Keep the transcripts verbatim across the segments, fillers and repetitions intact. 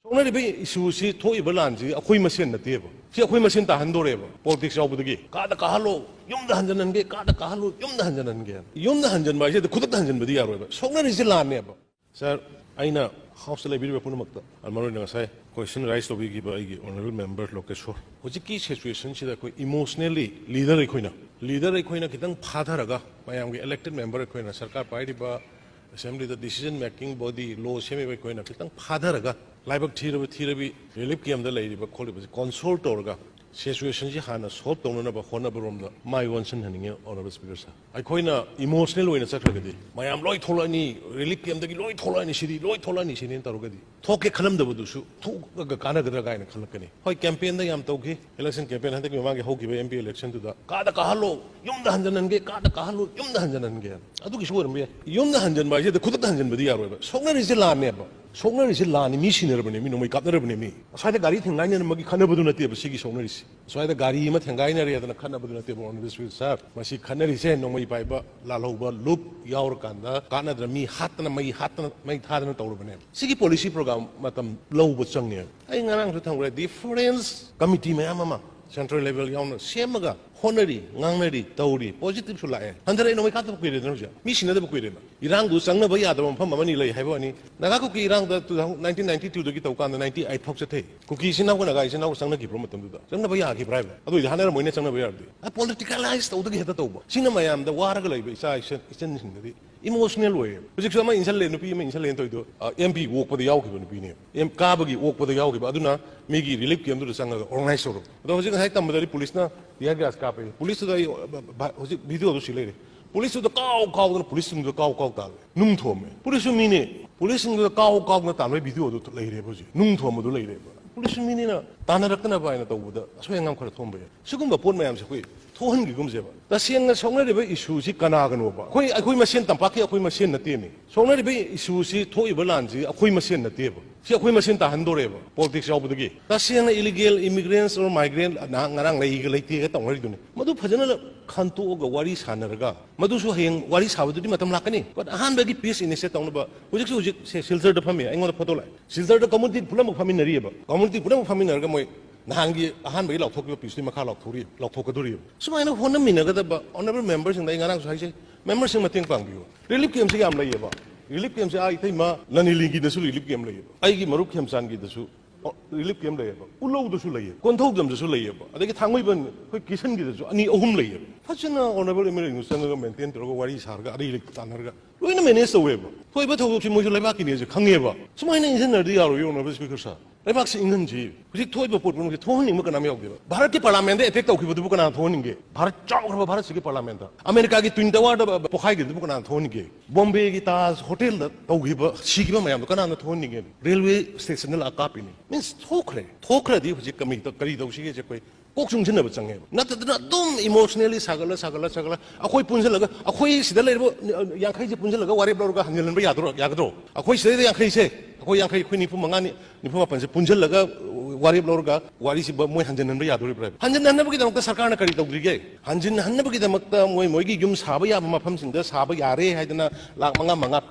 ꯁꯣꯛꯅꯔꯤꯕ ꯏꯁꯨꯁꯤ, ꯊꯣꯛꯏꯕ ꯂꯥꯟꯁꯤ ꯑꯩꯈꯣꯏ ꯃꯁꯦꯟ ꯅꯠꯇꯦꯕ꯫ ꯁꯤ ꯑꯩꯈꯣꯏ ꯃꯁꯦꯟ ꯇꯥꯍꯟꯗꯣꯔꯦꯕ꯫ ꯄꯣꯂꯤꯇꯤꯛꯁ ꯌꯥꯎꯕꯗꯒꯤ ꯀꯥꯗ ꯀꯥꯍꯜꯂꯣ, ꯌꯨꯝꯗ ꯍꯟꯖꯟꯍꯟꯒꯦ, ꯀꯥꯗ ꯀꯥꯍꯜꯂꯣ, ꯌꯨꯝꯗ ꯍꯟꯖꯟꯍꯟꯒꯦ꯫ ꯌꯨꯝꯗ ꯍꯟꯖꯟꯕ ꯍꯥꯏꯁꯦ ꯈꯨꯗꯛꯇ ꯍꯟꯖꯟꯕꯗꯤ ꯌꯥꯔꯣꯏꯕ꯫ ꯁꯣꯛꯅꯔꯤꯁꯦ ꯂꯥꯟꯅꯦꯕ꯫ ꯁꯥꯔ, ꯑꯩꯅ ꯍꯥꯎꯁꯇ ꯂꯩꯕꯤꯔꯤꯕ ꯄꯨꯝꯅꯃꯛꯇ, ꯃꯔꯨꯑꯣꯏꯅ ꯉꯁꯥꯏ ꯀꯣꯏꯁꯟ ꯔꯥꯏꯁ ꯇꯧꯕꯤꯈꯤꯕ ꯑꯩꯒꯤ ꯑꯣꯅꯔꯦꯕꯜ ꯃꯦꯝꯕꯔ ꯂꯣꯀꯦꯁꯣꯔ, ꯍꯧꯖꯤꯛꯀꯤ ꯁꯤꯆꯨꯋꯦꯁꯟꯁꯤꯗ ꯑꯩꯈꯣꯏ ꯏꯃꯣꯁꯅꯦꯜꯂꯤ ꯂꯤꯗꯔ ꯑꯩꯈꯣꯏꯅ, ꯂꯤꯗꯔ ꯑꯩꯈꯣꯏꯅ ꯈꯤꯇꯪ ꯐꯥꯊꯔꯒ, ꯃꯌꯥꯝꯒꯤ ꯏꯂꯦꯛꯇꯦꯠ ꯃꯦꯝꯕꯔ ꯑꯩꯈꯣꯏꯅ, ꯁꯔꯀꯥꯔ ꯄꯥꯏꯔꯤꯕ ꯑꯦꯁꯦꯝꯕ꯭ꯂꯤꯗ decision making body, ꯂꯣ ꯁꯦꯝꯃꯤꯕ ꯑꯩꯈꯣꯏꯅ ꯈꯤꯇꯪ ꯐꯥꯊꯔꯒ, ꯂꯥꯏꯕꯛ ꯊꯤꯔꯕ ꯊꯤꯔꯕꯤ ꯔꯤꯂꯤꯐ ꯀꯦꯝꯗ ꯂꯩꯔꯤꯕ ꯈꯣꯠꯂꯤꯕꯁꯤ ꯀꯣꯟꯁꯣꯜ ꯇꯧꯔꯒ, ꯁꯤꯆꯨꯋꯦꯁꯟꯁꯤ ꯍꯥꯟꯅ ꯁꯣꯜꯕ ꯇꯧꯅꯅꯕ ꯍꯣꯠꯅꯕꯔꯣꯝꯗ ꯃꯥꯏ ꯑꯣꯟꯁꯤꯟꯍꯟꯅꯤꯡꯉꯤ, ꯑꯣꯅꯔꯦꯕꯜ ꯁ꯭ꯄꯤꯀꯔ ꯁꯥꯔ꯫ ꯑꯩꯈꯣꯏꯅ ꯏꯃꯣꯁꯅꯦꯜ ꯑꯣꯏꯅ ꯆꯠꯈ꯭ꯔꯒꯗꯤ, ꯃꯌꯥꯝ ꯂꯣꯏ ꯊꯣꯛꯂꯛꯑꯅꯤ, ꯔꯤꯂꯤꯐ ꯀꯦꯝꯗꯒꯤ ꯂꯣꯏ ꯊꯣꯛꯂꯛꯑꯅꯤ, ꯁꯤꯗꯤ ꯂꯣꯏ ꯊꯣꯛꯂꯛꯑꯅꯤ, ꯁꯤꯅꯦꯅ ꯇꯧꯔꯒꯗꯤ, ꯊꯣꯛꯀꯦ ꯈꯜꯂꯝꯗꯕꯗꯨꯁꯨ ꯊꯣꯛꯑꯒ ꯀꯥꯟꯅꯒꯗ꯭ꯔꯥ ꯀꯥꯏꯅ ꯈꯜꯂꯛꯀꯅꯤ꯫ ꯍꯣꯏ, ꯀꯦꯝꯄꯦꯟꯗ ꯌꯥꯝ ꯇꯧꯈꯤ, ꯏꯂꯦꯛꯁꯟ ꯀꯦꯝꯄꯦꯟ ꯍꯟꯗꯛꯀꯤ ꯃꯃꯥꯡꯒꯤ ꯍꯧꯈꯤꯕ ꯑꯦꯝ ꯄꯤ ꯏꯂꯦꯛꯁꯟꯗꯨꯗ, "ꯀꯥꯗ ꯀꯥꯍꯜꯂꯣ, ꯌꯨꯝꯗ ꯍꯟꯖꯟꯍꯟꯒꯦ, ꯀꯥꯗ ꯀꯥꯍꯜꯂꯣ, ꯌꯨꯝꯗ ꯍꯟꯖꯟꯍꯟꯒꯦ"꯫ ꯑꯗꯨꯒꯤꯁꯨ ꯑꯣꯏꯔꯝꯕ ꯌꯥꯏ꯫ ꯌꯨꯝꯗ ꯍꯟꯖꯟꯕ ꯍꯥꯏꯁꯤꯗ ꯈꯨꯗꯛꯇ ꯍꯟꯖꯟꯕꯗꯤ ꯌꯥꯔꯣꯏꯕ꯫ ꯁꯣꯛꯅꯔꯤꯁꯦ ꯂꯥꯟꯅꯦꯕ꯫ ꯁꯣꯛꯅꯔꯤꯁꯦ ꯂꯥꯟꯅꯤ, ꯃꯤ ꯁꯤꯟꯅꯔꯕꯅꯦ, ꯃꯤ ꯅꯣꯡꯃꯩ ꯀꯥꯞꯅꯔꯕꯅꯦ꯫ ꯃꯤ ꯑꯁ꯭ꯋꯥꯏꯗ ꯒꯥꯔꯤ ꯊꯦꯡꯒꯥꯏꯅꯔꯝꯕꯒꯤ ꯈꯠꯅꯕꯗꯨ ꯅꯠꯇꯦꯕ ꯁꯤꯒꯤ ꯁꯣꯛꯅꯔꯤꯁꯦ꯫ ꯑꯁ꯭ꯋꯥꯏꯗ ꯒꯥꯔꯤ ꯑꯃ ꯊꯦꯡꯒꯥꯏꯅꯔꯦꯗꯅ ꯈꯠꯅꯕꯗꯨ ꯅꯠꯇꯦꯕ, ꯑꯣꯅꯔꯦꯕꯜ ꯁ꯭ꯄꯤꯀꯔ ꯁꯥꯔ꯫ ꯃꯁꯤ ꯈꯠꯅꯔꯤꯁꯦ ꯅꯣꯡꯃꯩ ꯄꯥꯏꯕ ꯂꯥꯜꯍꯧꯕ ꯂꯨꯞ ꯌꯥꯎꯔꯀꯥꯟꯗ ꯀꯥꯟꯅꯗꯅ ꯃꯤ ꯍꯥꯠꯇꯅ, ꯃꯩ ꯍꯥꯠꯇꯅ, ꯃꯩ ꯊꯥꯗꯅ ꯇꯧꯔꯕꯅꯦꯕ꯫ ꯁꯤꯒꯤ ꯄꯣꯂꯤꯁꯤ ꯄ꯭ꯔꯣꯒ꯭ꯔꯥꯝ ꯃꯇꯝ ꯂꯧꯕ ꯆꯪꯉꯦ꯫ ꯑꯩ ꯉꯔꯥꯡꯁꯨ ꯊꯝꯈ꯭ꯔꯦ, ꯗꯤꯐꯔꯦꯟꯁ ꯀꯃꯤꯇꯤ ꯃꯌꯥꯝ ꯑꯃ ꯁꯦꯟꯇ꯭ꯔꯦꯜ ꯂꯦꯚꯦꯜ ꯌꯥꯎꯅ ꯁꯦꯝꯃꯒ ꯍꯣꯠꯅꯔꯤ, ꯉꯥꯡꯅꯔꯤ, ꯇꯧꯔꯤ, ꯄꯣꯖꯤꯇꯤꯚꯁꯨ ꯂꯥꯛꯑꯦ꯫ ꯍꯟꯊꯔꯛꯑꯦ, ꯅꯣꯡꯃꯩ ꯀꯥꯞꯇꯕ ꯀꯨꯏꯔꯦꯗꯅ ꯍꯧꯖꯤꯛ꯫ ꯃꯤ ꯁꯤꯟꯅꯗꯕ ꯀꯨꯏꯔꯦꯅ꯫ ꯏꯔꯥꯡꯗꯨ ꯆꯪꯅꯕ ꯌꯥꯗꯕ ꯃꯐꯝ ꯑꯃꯅꯤ ꯂꯩ ꯍꯥꯏꯕ ꯋꯥꯅꯤ꯫ ꯅꯥꯒꯥ ꯀꯨꯀꯤ ꯏꯔꯥꯡꯗ two thousand, nineteen ninety twoꯗꯒꯤ ꯇꯧꯀꯥꯟꯗ ninety eight ꯐꯥꯎ ꯆꯠꯊꯩ꯫ ꯀꯨꯀꯤ ꯏꯆꯤꯟ ꯏꯅꯥꯎꯒ ꯅꯥꯒꯥ ꯏꯆꯤꯟ ꯏꯅꯥꯎꯒ ꯆꯪꯅꯈꯤꯕ꯭ꯔꯣ ꯃꯇꯝꯗꯨꯗ? ꯆꯪꯅꯕ ꯌꯥꯈꯤꯕ꯭ꯔꯥ ꯍꯥꯏꯕ? ꯑꯗꯨ ꯑꯣꯏꯗꯤ ꯍꯥꯠꯅꯔꯝꯃꯣꯏꯅꯦ ꯆꯪꯅꯕ ꯌꯥꯔꯗꯤ꯫ ꯑ, ꯄꯣꯂꯤꯇꯤꯀꯦꯂꯥꯏꯁ ꯇꯧꯗꯒꯤ ꯍꯦꯛꯇ ꯇꯧꯕ꯫ ꯁꯤꯅ ꯃꯌꯥꯝꯗ ꯋꯥꯔꯒ ꯂꯩꯕ ꯏꯆꯥ ꯏꯆꯟ-, ꯏꯆꯟꯁꯤꯡꯗꯗꯤ ꯏꯃꯣꯁꯅꯦꯜ ꯑꯣꯏꯌꯦꯕ꯫ ꯍꯧꯖꯤꯛꯁꯨ ꯑꯃ ꯏꯟꯁꯜꯂꯦ, ꯅꯨꯄꯤ ꯑꯃ ꯏꯟꯁꯜꯂꯦꯅ ꯇꯧꯔꯤꯗꯣ, ꯑ, ꯑꯦꯝ ꯄꯤ ꯑꯣꯛꯄꯗ ꯌꯥꯎꯈꯤꯕ ꯅꯨꯄꯤꯅꯦꯕ꯫ ꯑꯦꯝ ꯀꯥꯕꯒꯤ ꯑꯣꯛꯄꯗ ꯌꯥꯎꯈꯤꯕ꯫ ꯑꯗꯨꯅ ꯃꯤꯒꯤ ꯔꯤꯂꯤꯐ ꯀꯦꯝꯗꯨꯗ ꯆꯪꯉꯒ ꯑꯣꯔꯒꯅꯥꯏꯁ ꯇꯧꯔꯕ꯫ ꯑꯗꯣ ꯍꯧꯖꯤꯛ ꯉꯁꯥꯏ ꯇꯝꯕꯗꯗꯤ ꯄꯨꯂꯤꯁꯅ tear gas ꯀꯥꯞꯄꯦ꯫ ꯄꯨꯂꯤꯁꯇꯨꯗ ꯑꯩ, ꯑ, ꯚ-, ꯚ-, ꯍꯧꯖꯤꯛ ꯚꯤꯗꯤꯑꯣꯗꯨ ꯁꯤ ꯂꯩꯔꯦ꯫ ꯄꯨꯂꯤꯁꯇꯨꯗ ꯀꯥꯎ ꯀꯥꯎꯗꯅ ꯄꯨꯂꯤꯁꯁꯤꯡꯗꯨꯗ ꯀꯥꯎ ꯀꯥꯎ ꯇꯥꯜꯂꯦ꯫ ꯅꯨꯡ ꯊꯣꯝꯃꯦ꯫ ꯄꯨꯂꯤꯁꯁꯨ ꯃꯤꯅꯦ꯫ ꯄꯨꯂꯤꯁꯁꯤꯡꯗꯨꯗ ꯀꯥꯎ ꯀꯥꯎꯗꯅ ꯇꯥꯟꯕꯒꯤ ꯚꯤꯗꯤꯑꯣꯗꯨ ꯂꯩꯔꯦꯕ ꯍꯧꯖꯤꯛ꯫ ꯅꯨꯡ ꯊꯣꯝꯕꯗꯨ ꯂꯩꯔꯦꯕ꯫ ꯄꯨꯂꯤꯁꯁꯨ ꯃꯤꯅꯤꯅ ꯇꯥꯟꯅꯔꯛꯇꯅꯕ ꯍꯥꯏꯅ ꯇꯧꯕꯗ ꯑꯁꯣꯏ ꯑꯉꯥꯝ ꯈꯔ ꯊꯣꯛꯑꯝꯕ ꯌꯥꯏ꯫ ꯁꯤꯒꯨꯝꯕ ꯄꯣꯠ ꯃꯌꯥꯝꯁꯦ ꯑꯩꯈꯣꯏ ꯊꯣꯛꯍꯟꯈꯤꯒꯨꯝꯁꯦꯕ꯫ ꯇꯁꯦꯡꯅ ꯁꯣꯛꯅꯔꯤꯕ ꯏꯁꯨꯁꯤ ꯀꯅꯥꯒꯅꯣꯕ? ꯑꯩꯈꯣꯏ, ꯑꯩꯈꯣꯏ ꯃꯁꯦꯟ, ꯇꯝꯄꯥꯛꯀꯤ ꯑꯩꯈꯣꯏ ꯃꯁꯦꯟ ꯅꯠꯇꯦꯃꯤ꯫ ꯁꯣꯛꯅꯔꯤꯕ ꯏꯁꯨꯁꯤ, ꯊꯣꯛꯏꯕ ꯂꯥꯟꯁꯤ ꯑꯩꯈꯣꯏ ꯃꯁꯦꯟ ꯅꯠꯇꯦꯕ꯫ ꯁꯤ ꯑꯩꯈꯣꯏ ꯃꯁꯦꯟ ꯇꯥꯍꯟꯗꯣꯔꯦꯕ, ꯄꯣꯂꯤꯇꯤꯛꯁ ꯌꯥꯎꯕꯗꯒꯤ꯫ ꯇꯁꯦꯡꯅ ꯏꯂꯤꯒꯦꯜ ꯏꯃꯤꯒ꯭ꯔꯦꯟꯁ ꯑꯣꯔ ꯃꯥꯏꯒ꯭ꯔꯦꯟ ꯉꯔꯥꯡ ꯂꯩꯒ ꯂꯩꯇꯦꯒ ꯇꯧꯅꯔꯤꯗꯨꯅꯤ꯫ ꯃꯗꯨ ꯐꯖꯅ ꯈꯟꯇꯣꯛꯑꯒ ꯋꯥꯔꯤ ꯁꯥꯟꯅꯔꯒ, ꯃꯗꯨꯁꯨ ꯍꯌꯦꯡ ꯋꯥꯔꯤ ꯁꯥꯕꯗꯨꯗꯤ ꯃꯇꯝ ꯂꯥꯛꯀꯅꯤ꯫ But ꯑꯍꯥꯟꯕꯒꯤ ꯄꯤꯁ ꯏꯅꯤꯁꯤꯌꯦꯠ ꯇꯧꯅꯕ ꯍꯧꯖꯤꯛꯁꯨ, ꯍꯧꯖꯤꯛ ꯁꯦ ꯁꯤꯜꯆꯔꯗ ꯐꯝꯃꯤ, ꯑꯩꯉꯣꯟꯗ ꯐꯣꯇꯣ ꯂꯥꯛꯑꯦ꯫ ꯁꯤꯜꯆꯔꯗ ꯀꯝꯃꯨꯅꯤꯇꯤ ꯄꯨꯝꯅꯃꯛ ꯐꯝꯃꯤꯟꯅꯔꯤꯑꯕ꯫ ꯀꯝꯃꯨꯅꯤꯇꯤ ꯄꯨꯝꯅꯃꯛ ꯐꯝꯃꯤꯟꯅꯔꯒ ꯃꯣꯏ ꯅꯍꯥꯟꯒꯤ ꯑꯍꯥꯟꯕꯒꯤ ꯂꯥꯎꯊꯣꯛꯈꯤꯕ ꯄꯤꯁꯇꯨꯒꯤ ꯃꯈꯥ ꯂꯥꯎꯊꯣꯛꯔꯤ-, ꯂꯥꯎꯊꯣꯛꯀꯗꯣꯔꯤꯕ꯫ ꯁꯨꯃꯥꯏꯅ ꯍꯣꯠꯅꯃꯤꯟꯅꯒꯗꯕ ꯑꯣꯅꯔꯦꯕꯜ ꯃꯦꯝꯕꯔꯁꯤꯡꯗ ꯑꯩ ꯉꯔꯥꯡꯁꯨ ꯍꯥꯏꯖꯩ, ꯃꯦꯝꯕꯔꯁꯤꯡ ꯃꯇꯦꯡ ꯄꯥꯡꯕꯤꯌꯨ꯫ ꯔꯤꯂꯤꯐ ꯀꯦꯝꯁꯦ ꯌꯥꯝ ꯂꯩꯌꯦꯕ꯫ ꯔꯤꯂꯤꯐ ꯀꯦꯝꯁꯦ ꯑꯥ ꯏꯇꯩꯃ ꯅꯅꯤꯂꯤꯒꯤꯗꯁꯨ ꯔꯤꯂꯤꯐ ꯀꯦꯝ ꯂꯩꯌꯦꯕ꯫ ꯑꯩꯒꯤ ꯃꯔꯨꯞ ꯈꯦꯝꯆꯥꯟꯒꯤꯗꯁꯨ, ꯑꯣ, ꯔꯤꯂꯤꯐ ꯀꯦꯝ ꯂꯩꯌꯦꯕ꯫ ꯎꯂꯧꯗꯁꯨ ꯂꯩꯌꯦ, ꯀꯣꯟꯊꯧꯖꯝꯗꯁꯨ ꯂꯩꯌꯦꯕ, ꯑꯗꯒꯤ ꯊꯥꯡꯃꯩꯕꯟ ꯑꯩꯈꯣꯏ ꯀꯤꯁꯟꯒꯤꯗꯁꯨ ꯑꯅꯤ ꯑꯍꯨꯝ ꯂꯩꯌꯦꯕ꯫ ꯐꯖꯅ ꯑꯣꯅꯔꯦꯕꯜ ꯑꯦꯝ ꯑꯦꯜ ꯑꯦꯁꯤꯡꯗꯨ ꯆꯪꯉꯒ ꯃꯦꯟꯇꯦꯟ ꯇꯧꯔꯒ ꯋꯥꯔꯤ ꯁꯥꯔꯒ ꯑꯔꯩ ꯂꯩꯇ ꯇꯥꯟꯅꯔꯒ ꯂꯣꯏꯅ ꯃꯦꯅꯦꯖ ꯇꯧꯋꯦꯕ꯫ ꯊꯣꯛꯏꯕ ꯊꯧꯗꯣꯛꯁꯤ ꯃꯣꯏꯁꯨ ꯂꯩꯕꯥꯛꯀꯤꯅꯦꯁꯦ ꯈꯪꯉꯦꯕ꯫ ꯁꯨꯃꯥꯏꯅ ꯏꯟꯁꯤꯟꯅꯔꯗꯤ ꯌꯥꯔꯣꯏ, ꯑꯣꯅꯔꯦꯕꯜ ꯁ꯭ꯄꯤꯀꯔ ꯁꯥꯔ꯫ ꯂꯩꯕꯥꯛꯁꯤ ꯏꯪꯍꯟꯁꯤ꯫ ꯍꯧꯖꯤꯛ ꯊꯣꯛꯏꯕ ꯄꯣꯠ ꯄꯨꯝꯅꯃꯛꯁꯦ ꯊꯣꯛꯍꯟꯅꯤꯡꯕ ꯀꯅꯥꯝ ꯌꯥꯎꯗꯦꯕ꯫ ꯚꯥꯔꯠꯀꯤ ꯄꯥꯔꯂꯥꯃꯦꯟꯗ ꯑꯦꯇꯦꯛ ꯇꯧꯈꯤꯕꯗꯨꯕꯨ ꯀꯅꯥꯅ ꯊꯣꯛꯍꯟꯅꯤꯡꯒꯦ? ꯚꯥꯔꯠ ꯆꯥꯎꯈ꯭ꯔꯕ ꯚꯥꯔꯠꯁꯤꯒꯤ ꯄꯥꯔꯂꯥꯃꯦꯟꯗ ꯑꯃꯦꯔꯤꯀꯥꯒꯤ ꯇ꯭ꯋꯤꯟ ꯇꯋꯥꯔꯗ ꯄꯣꯈꯥꯏꯈꯤꯕꯗꯨꯕꯨ ꯀꯅꯥꯅ ꯊꯣꯛꯍꯟꯅꯤꯡꯒꯦ? ꯕꯣꯝꯕꯦꯒꯤ ꯇꯥꯖ ꯍꯣꯇꯦꯜꯗ ꯇꯧꯈꯤꯕ, ꯁꯤꯈꯤꯕ ꯃꯌꯥꯝꯗꯣ ꯀꯅꯥꯅ ꯊꯣꯛꯍꯟꯅꯤꯡꯒꯦ? ꯔꯦꯜꯋꯦ ꯁ꯭ꯇꯦꯁꯟꯗ ꯂꯥꯛꯑ ꯀꯥꯞꯄꯤꯅꯤ꯫ ꯃꯤꯟꯁ, ꯊꯣꯛꯈ꯭ꯔꯦ꯫ ꯊꯣꯛꯈ꯭ꯔꯗꯤ ꯍꯧꯖꯤꯛ ꯀꯃꯤ-, ꯀꯔꯤ ꯇꯧꯁꯤꯒꯦꯁꯦ ꯑꯩꯈꯣꯏ ꯀꯣꯛ ꯆꯨꯡꯁꯤꯟꯅꯕ ꯆꯪꯉꯦꯕ꯫ ꯅꯠꯇꯗꯅ ꯑꯗꯨꯝ ꯏꯃꯣꯁꯅꯦꯜꯂꯤ ꯁꯥꯒꯠꯂ, ꯁꯥꯒꯠꯂ, ꯁꯥꯒꯠꯂ, ꯑꯩꯈꯣꯏ ꯄꯨꯟꯁꯤꯜꯂꯒ, ꯑꯩꯈꯣꯏ ꯁꯤꯗ ꯂꯩꯔꯤꯕ, ꯑ, ꯌꯥꯡꯈꯩꯁꯦ ꯄꯨꯟꯁꯤꯜꯂꯒ ꯋꯥꯔꯦꯞ ꯂꯧꯔꯒ ꯍꯟꯖꯤꯜꯍꯟꯕ ꯌꯥꯗ꯭ꯔꯣ? ꯌꯥꯒꯗ꯭ꯔꯣ? ꯑꯩꯈꯣꯏ ꯁꯤꯗꯩꯗ ꯌꯥꯡꯈꯩꯁꯦ, ꯑꯩꯈꯣꯏ ꯌꯥꯡꯈꯩ, ꯑꯩꯈꯣꯏ ꯅꯤꯐꯨ ꯃꯉꯥꯅꯤ, ꯅꯤꯐꯨ ꯃꯥꯄꯟꯁꯦ ꯄꯨꯟꯁꯤꯜꯂꯒ ꯋꯥꯔꯦꯞ ꯂꯧꯔꯒ ꯋꯥꯔꯤꯁꯤ ꯕ-, ꯃꯣꯏ ꯍꯟꯖꯤꯟꯍꯟꯕ ꯌꯥꯗꯣꯔꯤꯕ꯭ꯔꯥ? ꯍꯟꯖꯤꯟꯍꯟꯅꯕꯒꯤꯗꯃꯛꯇ ꯁꯔꯀꯥꯔꯅ ꯀꯔꯤ ꯇꯧꯗ꯭ꯔꯤꯒꯦ? ꯍꯟꯖꯤꯟꯍꯟꯅꯕꯒꯤꯗꯃꯛꯇ ꯃꯣꯏ ꯃꯣꯏꯒꯤ ꯌꯨꯝ ꯁꯥꯕ ꯌꯥꯕ ꯃꯐꯝꯁꯤꯡꯗ ꯁꯥꯕ ꯌꯥꯔꯦ ꯍꯥꯏꯗꯅ ꯂꯥꯛ ꯃꯉꯥ ꯃꯉꯥ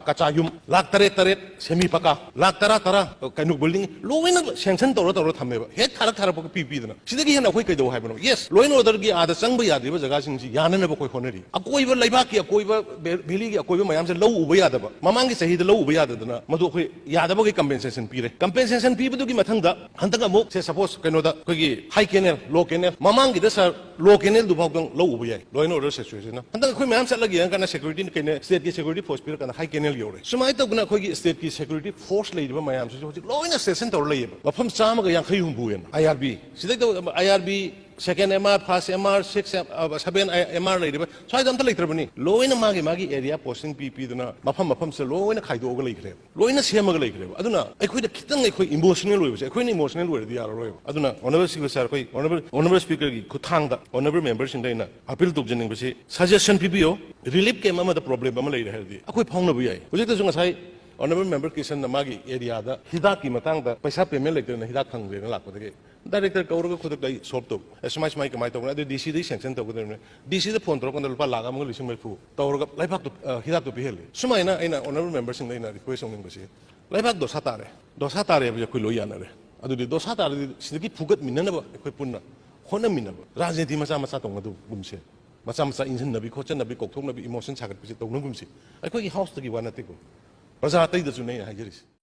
ꯀꯆꯥ ꯌꯨꯝ, ꯂꯥꯛ ꯇꯔꯦꯠ ꯇꯔꯦꯠ ꯁꯦꯃꯤ ꯄꯀꯥ, ꯂꯥꯛ ꯇꯔꯥ ꯇꯔꯥ ꯀꯩꯅꯣ ꯕꯤꯜꯗꯤꯡ ꯂꯣꯏꯅ ꯁꯦꯡꯁꯟ ꯇꯧꯔ ꯇꯧꯔ ꯊꯝꯃꯦꯕ꯫ ꯍꯦꯛ ꯊꯥꯔꯛ ꯊꯥꯔꯛꯄꯒ ꯄꯤ ꯄꯤꯗꯅ꯫ ꯁꯤꯗꯒꯤ ꯍꯦꯟꯅ ꯑꯩꯈꯣꯏ ꯀꯩꯗꯧ ꯍꯥꯏꯕꯅꯣ? ꯌꯦꯁ, ꯂꯣ ꯑꯦꯟ ꯑꯣꯔꯗꯔꯒꯤ ꯑꯥꯗ ꯆꯪꯕ ꯌꯥꯗ꯭ꯔꯤꯕ ꯖꯒꯥꯁꯤꯡꯁꯤ ꯌꯥꯅꯅꯕ ꯑꯩꯈꯣꯏ ꯍꯣꯠꯅꯔꯤ꯫ ꯑꯀꯣꯏꯕ ꯂꯩꯕꯥꯛꯀꯤ ꯑꯀꯣꯏꯕ ꯚꯦ-, ꯚꯦꯂꯤꯒꯤ ꯑꯀꯣꯏꯕ ꯃꯌꯥꯝꯁꯦ ꯂꯧ ꯎꯕ ꯌꯥꯗꯕ, ꯃꯃꯥꯡꯒꯤ ꯆꯍꯤꯗ ꯂꯧ ꯎꯕ ꯌꯥꯗꯗꯅ ꯃꯗꯨ ꯑꯩꯈꯣꯏ ꯌꯥꯗꯕꯒꯤ ꯀꯝꯄꯦꯟꯁꯦꯁꯟ ꯄꯤꯔꯦ꯫ ꯀꯝꯄꯦꯟꯁꯦꯁꯟ ꯄꯤꯕꯗꯨꯒꯤ ꯃꯊꯪꯗ ꯍꯟꯗꯛ ꯑꯃꯨꯛ ꯁꯦ ꯁꯄꯣꯁ ꯀꯩꯅꯣꯗ ꯑꯩꯈꯣꯏꯒꯤ ꯍꯥꯏ ꯀꯦꯅꯦꯜ, ꯂꯣ ꯀꯦꯅꯦꯜ, ꯃꯃꯥꯡꯒꯤꯗ ꯁꯥꯔ ꯂꯣ ꯀꯦꯅꯦꯜꯗꯨ ꯐꯥꯎꯗꯪ ꯂꯧ ꯎꯕ ꯌꯥꯏ, ꯂꯣ ꯑꯦꯟ ꯑꯣꯔꯗꯔ ꯁꯤꯆꯨꯋꯦꯁꯟꯅ꯫ ꯍꯟꯗꯛ ꯑꯩꯈꯣꯏ ꯃꯌꯥꯝ ꯆꯠꯂꯒ ꯌꯦꯡꯉꯀꯥꯟꯗ ꯁꯦꯀ꯭ꯌꯨꯔꯤꯇꯤ ꯀꯩꯅꯣ, ꯁ꯭ꯇꯦꯠꯀꯤ ꯁꯦꯀ꯭ꯌꯨꯔꯤꯇꯤ ꯐꯣꯔꯁ ꯄꯤꯔꯀꯥꯟꯗ ꯍꯥꯏ ꯀꯦꯅꯦꯜ ꯌꯧꯔꯦ꯫ ꯁꯨꯃꯥꯏꯅ ꯇꯧꯗꯅ ꯑꯩꯈꯣꯏꯒꯤ ꯁ꯭ꯇꯦꯠꯀꯤ ꯁꯦꯀ꯭ꯌꯨꯔꯤꯇꯤ ꯐꯣꯔꯁ ꯂꯩꯔꯤꯕ ꯃꯌꯥꯝꯁꯤꯁꯨ ꯍꯧꯖꯤꯛ ꯂꯣꯏꯅ ꯁ꯭ꯇꯦꯁꯟ ꯇꯧꯔ ꯂꯩꯌꯦꯕ꯫ ꯃꯐꯝ ꯆꯥꯝꯃꯒ ꯌꯥꯡꯈꯩ ꯍꯨꯝꯐꯨ ꯍꯦꯟꯅ ꯑꯥꯏ ꯑꯥꯔ ꯕꯤ꯫ ꯁꯤꯗꯩꯗ I R B Second M R, first M R, six, seven M R ꯂꯩꯔꯤꯕ ꯁ꯭ꯋꯥꯏꯗ ꯑꯝꯇ ꯂꯩꯇ꯭ꯔꯕꯅꯤ꯫ ꯂꯣꯏꯅ ꯃꯥꯒꯤ ꯃꯥꯒꯤ area posting ꯄꯤ ꯄꯤꯗꯅ ꯃꯐꯝ ꯃꯐꯝꯁꯤꯗ ꯂꯣꯏꯅ ꯈꯥꯏꯗꯣꯛꯑꯒ ꯂꯩꯈ꯭ꯔꯦꯕ, ꯂꯣꯏꯅ ꯁꯦꯝꯃꯒ ꯂꯩꯈ꯭ꯔꯦꯕ꯫ ꯑꯗꯨꯅ ꯑꯩꯈꯣꯏꯗ ꯈꯤꯇꯪ ꯑꯩꯈꯣꯏ emotional ꯑꯣꯏꯕꯁꯦ, ꯑꯩꯈꯣꯏꯅ emotional ꯑꯣꯏꯔꯗꯤ ꯌꯥꯔꯔꯣꯏꯕ꯫ ꯑꯗꯨꯅ Honourable Speaker sir, ꯑꯩꯈꯣꯏ Honourable, Honourable Speakerꯒꯤ ꯈꯨꯠꯊꯥꯡꯗ Honourable memberꯁꯤꯡꯗ ꯑꯩꯅ appeal ꯇꯧꯖꯅꯤꯡꯕꯁꯤ, suggestion ꯄꯤꯕꯤꯌꯣ, relief camp ꯑꯃꯗ problem ꯑꯃ ꯂꯩꯔꯦ ꯍꯥꯏꯔꯗꯤ ꯑꯩꯈꯣꯏ ꯐꯥꯎꯅꯕ ꯌꯥꯏ꯫ ꯍꯧꯖꯤꯛꯇꯁꯨ ꯉꯁꯥꯏ Honourable Member ꯀꯤꯁꯟꯅ ꯃꯥꯒꯤ areaꯗ ꯍꯤꯗꯥꯛꯀꯤ ꯃꯇꯥꯡꯗ ꯄꯩꯁꯥ payment ꯂꯩꯇꯗꯅ ꯍꯤꯗꯥꯛ ꯐꯪꯗ꯭ꯔꯦꯅ ꯂꯥꯛꯄꯗꯒꯤ director ꯀꯧꯔꯒ ꯈꯨꯗꯛꯇ ꯑꯩ solve ꯇꯧ꯫ ꯑꯦ, ꯁꯨꯃꯥꯏ ꯁꯨꯃꯥꯏ ꯀꯃꯥꯏꯅ ꯇꯧꯕꯅꯣ? ꯑꯗꯨ DCꯗꯒꯤ sanction ꯇꯧꯒꯗꯕꯅꯤ꯫ DCꯗ phone ꯇꯧꯔꯀꯥꯟꯗ ꯂꯨꯄꯥ ꯂꯥꯈ ꯑꯃꯒ ꯂꯤꯁꯤꯡ ꯃꯔꯤꯐꯨ ꯇꯧꯔꯒ ꯂꯩꯕꯥꯛꯇꯣ, ꯑ, ꯍꯤꯗꯥꯛꯇꯣ ꯄꯤꯍꯜꯂꯤ꯫ ꯁꯨꯃꯥꯏꯅ ꯑꯩꯅ Honourable Memberꯁꯤꯡꯗ ꯑꯩꯅ request ꯇꯧꯅꯤꯡꯕꯁꯤ, ꯂꯩꯕꯥꯛ ꯗꯣꯁꯥ ꯇꯥꯔꯦ꯫ ꯗꯣꯁꯥ ꯇꯥꯔꯦ ꯍꯥꯏꯕꯁꯦ ꯑꯩꯈꯣꯏ ꯂꯣꯏ ꯌꯥꯅꯔꯦ꯫ ꯑꯗꯨꯗꯤ ꯗꯣꯁꯥ ꯇꯥꯔꯗꯤ ꯁꯤꯗꯒꯤ ꯐꯨꯒꯠꯃꯤꯟꯅꯅꯕ ꯑꯩꯈꯣꯏ ꯄꯨꯟꯅ ꯍꯣꯠꯅꯃꯤꯟꯅꯕ, ꯔꯥꯖꯅꯤꯇꯤ ꯃꯆꯥ ꯃꯆꯥ ꯇꯧꯅꯗꯒꯨꯝꯁꯦ꯫ ꯃꯆꯥ ꯃꯆꯥ ꯏꯟꯁꯤꯟꯅꯕꯤ ꯈꯣꯠꯆꯟꯅꯕꯤ, ꯀꯧꯊꯣꯛꯅꯕꯤ, emotion ꯁꯥꯒꯠꯄꯁꯦ ꯇꯧꯅꯒꯨꯝꯁꯤ꯫ ꯑꯩꯈꯣꯏꯒꯤ houseꯇꯒꯤ ꯋꯥ ꯅꯠꯇꯦꯀꯣ, ꯄ꯭ꯔꯖꯥ ꯑꯇꯩꯗꯁꯨꯅꯦ ꯑꯩꯅ ꯍꯥꯏꯖꯔꯤꯁꯦ꯫